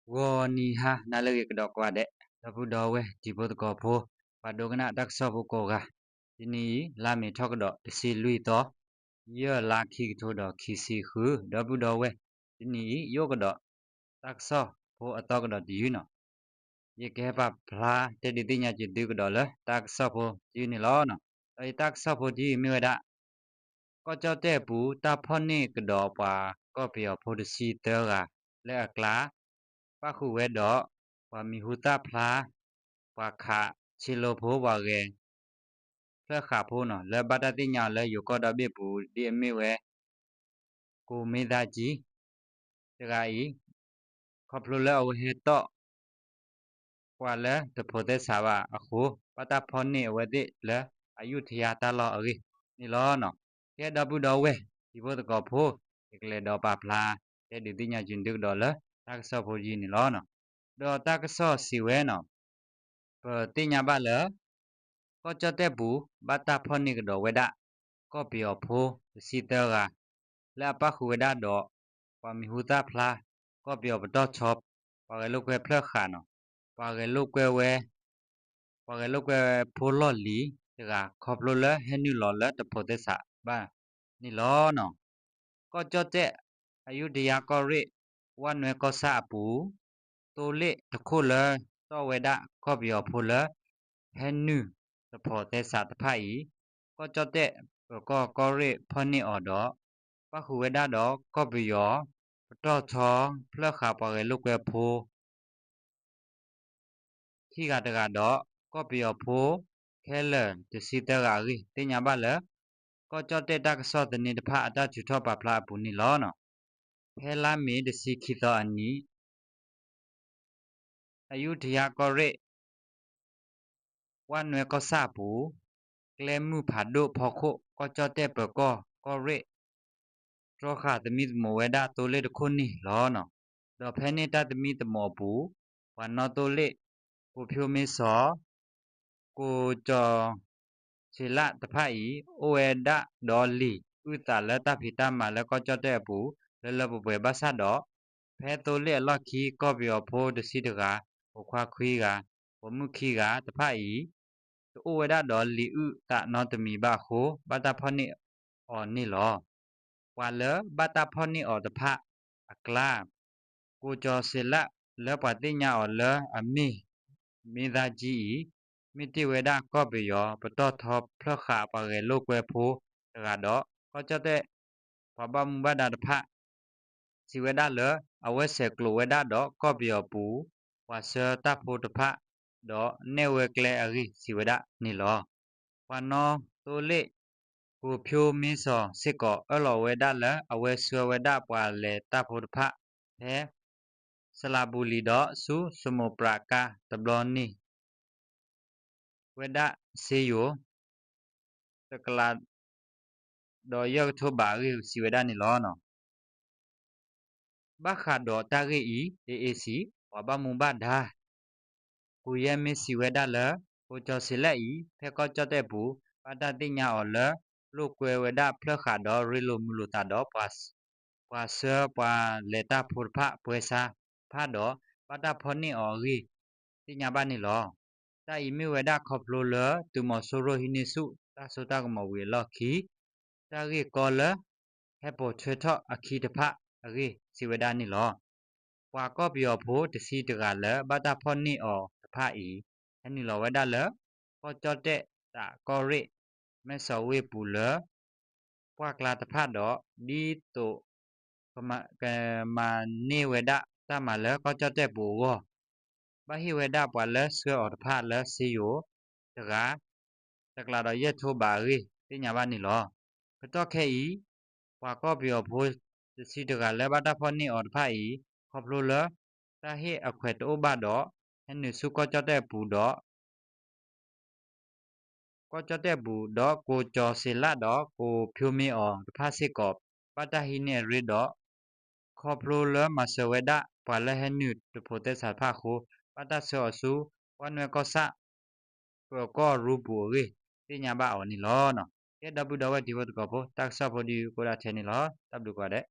ဂီၤနံၤဟါနၤလၢအဂ့ၤကဒီးကိးဂၤဒဲး, ဒီပုၢ်ဒီဝဲၢ်တံၤဖိသကိးဖိ, ပှၤဒိကနၣ်တၢ်ကစီၣ်ဖိကိးဂၤ, တနံၤအံၤ လါမ့ၤထီၣ်ကဒီးတဆံလွံၢ်သီ, ယဲၢ်လါခံကထိဒီးခံဆံဃု, ဒီပုၢ်ဒီဝဲၢ်, တနံၤအံၤ ယအိၣ်ကဒီးတၢ်ကစီၣ်ဖိအသီကဒီးတယုၢ်န့ၣ်, ယကဟဲပာ်ဖျါတဲဒုးသ့ၣ်ညါက့ၤသုကဒီးလၢ တၢ်ကစီၣ်ဖိတယုၢ်န့ၣ်လီၤ. ဒီးယတၢ်ကစီၣ်ဖိတယုၢ်မ့ၢ်ဝဲဒၣ် ကီၢ်ကၠီၣ်တဲၣ်အပူၤ တၢ်ဖီၣ်န့ၢ်ကဒီးပှၤကီၢ်ပယီၤဖိတဆံသၢဂၤလၢအကျါ, ပၣ်ဃုာ်ဝဲဒီး ပှၤမံၤဟူသၣ်ဖျါ, ပှၤခးဆ့လိဖိ ပှၤဂဲၤဖျၢၣ်ဃးဖိန့ၣ် လၢဘၣ်တၢ်သ့ၣ်ညါအီၤလၢယိၤကီၢ်ဒီဘ့ၣ်ပူၤ ဒ်အမ့ၢ်ဝဲ ကိးမ့ၢ်သၣ်ကံ တဂၤအံၤ, ခီဖျိလၢအဝဲဟဲတီၣ် ပှၤလၢတဖိးသဲစးဘၣ်အဃိ, ဘၣ်တၢ်ဖီၣ်န့ၢ်အဝဲသ့ၣ်လၢအယူးထယါတၢ်လီၢ်အဂ့ၢ်န့ၣ်လီၤ. ကဲဒီပုၢ်ဒီဝဲၢ်တံၤဖိသကိးဖိ, ယကလဲၤဒီးပာ်ဖျါ တဲဒုးသ့ၣ်ညါက့ၤသုကဒီးလၢတၢ်ကစီၣ်ဖိတယုၢ်န့ၣ်လီၤ. ဒီးတၢ်ကစီၣ်စံးဝဲန့ၣ်, ပသ့ၣ်ညါဘၣ်လၢ ကီၢ်ကၠီၣ်တဲၣ်ပူၤ ဘၣ်တၢ်ဖီၣ်န့ၢ်ကဒီးဝဲဒၣ် ကီၢ်ပယီၤဖိတဆံသၢဂၤ လၢအပၣ်ဃုာ်ဝဲဒၣ်ဒီး ပှၤမံၤဟူသၣ်ဖျါ, ကီၢ်ပယီၤပတီၢ်ဆီ, ပှၤဂဲၤလိာ်ကွဲဖျၢၣ်ဃးန့ၣ်, ပှၤဂဲၤလိာ်ကွဲဝဲ, ပှၤဂဲၤလိာ်ကွဲဖိလီၢ်လံၤတဂၤ ခီဖျိလၢဟဲနုာ်လီၤလၢတဖိးသဲစးဘၣ်န့ၣ်လီၤ. ကီၢ်ကၠီၣ်တဲၣ်, အယူးထယါကီၢ်ရ့ၣ်, ဝၣ်နွဲကီၢ်ဆၣ်အပူၤ, သိလ့ၣ်တခိၣ်လၢတီၣ်ဝဲဒၣ်ကီၢ်ပယီၤဖိလၢ ဟဲနုာ်တဖိးသဲစးတဖၣ်အံၤ, ကီၢ်ကၠီၣ်တဲၣ်ပၢၤကီၢ်ကီၢ်ရ့ၣ်ဖီၣ်န့ၢ်အီၤဒီး ပၣ်ဃုာ်ဝဲဒၣ်ဒီးကီၢ်ပယီၤပတီၢ်ဆီ ဖျၢၣ်ဃးပှၤဂဲၤလိာ်ကွဲဖိ ခံဂၤတဂၤဒီး ကီၢ်ပယီၤဖိခဲလၢာ်တဆံသၢဂၤအဂ့ၢ် သ့ၣ်ညါဘၣ်လၢ ကီၢ်ကၠီၣ်တဲၣ်တၢ်ကစီၣ်သန့တဖၣ်အတၢ်ထုးထီၣ်ပာ်ဖျါအပူၤန့ၣ်လီၤ. ဖဲလါမ့ၤတဆံခံသီအနံၤ အယူးထယါကီၢ်ရ့ၣ် ဝၣ်နွဲကီၢ်ဆၣ်အပူၤ, ကျဲမုၢ်ဖးဒိၣ်ဖီခိၣ် ကီၢ်ကၠီၣ်တဲၣ်ပၢၤကီၢ်ကီၢ်ရ့ၣ် တြီဃာ်သမံသမိးဝဲဒၣ်သိလ့ၣ်တခိၣ်န့ၣ်လီၤ. ဒီးဖဲန့ၣ်တၢ်သမံသမိးအပူၤ, ပှၤနီၣ်သိလ့ၣ် ကိးဖၠိမ့စီၤ ကိးကၠီၤစ့လးတဖၣ်အံၤ အိၣ်ဝဲဒၣ်ဒီးလံာ်အုၣ်သးလၢတၢ်ဖံးတၢ်မၤလၢကီၢ်ကၠီၣ်တဲၣ်အပူၤ လၢလၢပှဲၤပှဲၤဘၣ်ဆၣ်ဒီး ဖဲသိလ့ၣ်အလီၢ်ခံ ကီၢ်ပယီၤဖိတဆံတဂၤ, ပိာ်ခွါခွံဂၤ, ပိာ်မုၣ်ခံဂၤတဖၣ်အံၤ တအိၣ်ဝဲဒၣ်ဒီးလံာ်အုၣ်သးနီတမံၤဘၣ်အဃိ ဘၣ်တၢ်ဖီၣ်န့ၢ်အီၤန့ၣ်လီၤ. ပှၤလၢဘၣ်တၢ်ဖီၣ်န့ၢ်အီၤတဖၣ်အကျါ, ကိးကၠီၤစ့လးလၢပှၤသ့ၣ်ညါအီၤလၢအမ့ၢ် မ့ၢ်သၣ်ကံအံၤ, မ့ၢ်တ့ၢ်ဝဲဒၣ်ကီၢ်ပယီၤပတီၢ်ထီဖျၢၣ်ဃးပှၤဂဲၤလိာ်ကွဲဖိတဂၤဒီး ကီၢ်ကၠီၣ်တဲၣ် ပှၤဘၣ်မူဘၣ်ဒါတဖၣ် စံးဝဲဒၣ်လၢ အဝဲဆဲးကျိးဝဲဒၣ်ဒီးကီၢ်ပယီၤပူၤ ပှၤဆှၢတၢ်ဖိတဖၣ် ဒီးနဲၣ်ဝဲကျဲအဂ့ၢ်စံးဝဲဒၣ်န့ၣ်လီၤ. ပှၤနီၣ်သိလ့ၣ် ကိးဖၠိမ့စီၤစ့ၢ်ကီး အၢၣ်လီၤဝဲဒၣ်လၢအဝဲဆှၢဝဲဒၣ်ပှၤလဲၤတၢ်ဖိတဖၣ် ဖဲ စလၤဘူလံၤဒီးဆူ စမုတ်ပြာการ တဘျီန့ၣ် ဝဲဒၣ်စ့ယိၤ တကလးဒီးယဲၢ်ကထိဘးအဂ့ၢ်စံးဝဲဒၣ်န့ၣ်လီၤ. ဘၣ်ဃးဒီးတၢ်ဂ့ၢ်အံၤ AAC ပှၤဘၣ်မူဘၣ်ဒါ ကိးယဲၢ်မ့ၢ်စံးဝဲဒၣ်လၢ ကိးကၠီၤစ့လးအံၤ ဖဲကီၢ်ကၠီၣ်တဲၣ်ပူၤ ဘၣ်တၢ်သ့ၣ်ညါအီၤလၢ လိာ်ကွဲဝဲဒၣ်ဖျၢၣ်ဃးဒီးရ့လိာ်မုာ်လိာ်သးဒီး ပှၤဆှၢပှၤလဲၤတၢ်ဖိတဖၣ် ပှဲၤဆါတဖၣ်ဒီး ဘၣ်တၢ်ဖီၣ်န့ၢ်အီၤအဂ့ၢ် သ့ၣ်ညါဘၣ်န့ၣ်လီၤ. တၢ်အံၤမ့ၢ်ဝဲဒၣ်ခီဖျိလၢသုးမီၤစိရိၤဟံးန့ၢ်ဆူၣ်တၢ်စိတၢ်ကမီၤဝံၤအလီၢ်ခံ တၢ်ဂ့ၢ်ကီလၢ ဟဲပိာ်ထွဲထီၣ်အခံတဖၣ်အဂ့ၢ်စံးဝဲဒၣ်န့ၣ်လီၤ. ပှၤကီၢ်ပယီၤဖိတဆံတဂၤလၢဘၣ်တၢ်ဖီၣ်န့ၢ်အီၤတဖၣ်အံၤ ဟဲနုာ်လီၤဝဲဒၣ်လၢ ကီၢ်ကၠီၣ်တဲၣ်တးကီၢ်ရ့ၣ် မဲၢ်စီၤဝ့ၢ်ပူၤလၢ ပှၢ်ကျါတဖၣ်ဒီး ဒ်သိး ကမၤန့ၢ်ဝဲဒၣ်တၢ်မၤလၢကီၢ်ကၠီၣ်တဲၣ်ပူၤအဂီၢ် ဘၣ်ဟ့ၣ်ဝဲဒၣ်ပှၤလၢဆှၢအီၤတဖၣ်လၢစ့ယိၤတဂၤ တကလးဒီးယဲၢ်ထိဘးအဂ့ၢ် သ့ၣ်ညါဘၣ်န့ၣ်လီၤ. ကတီၢ်ခဲအံၤ ပှၤကီၢ်ပယီၤဖိတဆံတဂၤလၢဘၣ်တၢ်ဖီၣ်န့ၢ်အီၤတဖၣ်အံၤ ခီဖျိလၢ တၢ်ဟ့ၣ်အခွဲးတအိၣ်ဘၣ်ဒီး ဟဲနုာ်ဆူကီၢ်ကၠီၣ်တဲၣ်ပူၤဒီး ကီၢ်ကၠီၣ်တဲၣ်ပူၤဒီး ကိးကၠီၤစ့လးဒီးကိးဖၠိမ့အီၤတဖၣ်စ့ၢ်ကီး ဘၣ်တၢ်ဟံးန့ၢ်အရ့ဒီး ခီဖျိလၢမၤစၢၤဝဲဒၣ်ပှၤလၢဟဲနုာ်တဖိးသဲစးတဖၣ်အဃိ ဘၣ်တၢ်ဆှၢအီၤဆူ ဝၣ်နွဲကီၢ်ဆၣ် ပၢၤကီၢ်ရူပူၤအဂ့ၢ် သ့ၣ်ညါဘၣ်အီၤန့ၣ်လီၤ. ကဲဒီပုၢ်ဒီဝဲၢ်တံၤဖိသကိးဖိ တၢ်ကစီၣ်ဖိဒုးအိၣ်ဒၣ်ထဲန့ၣ်လီၤ. တၢ်ဘျုးကိးဂၤဒဲး.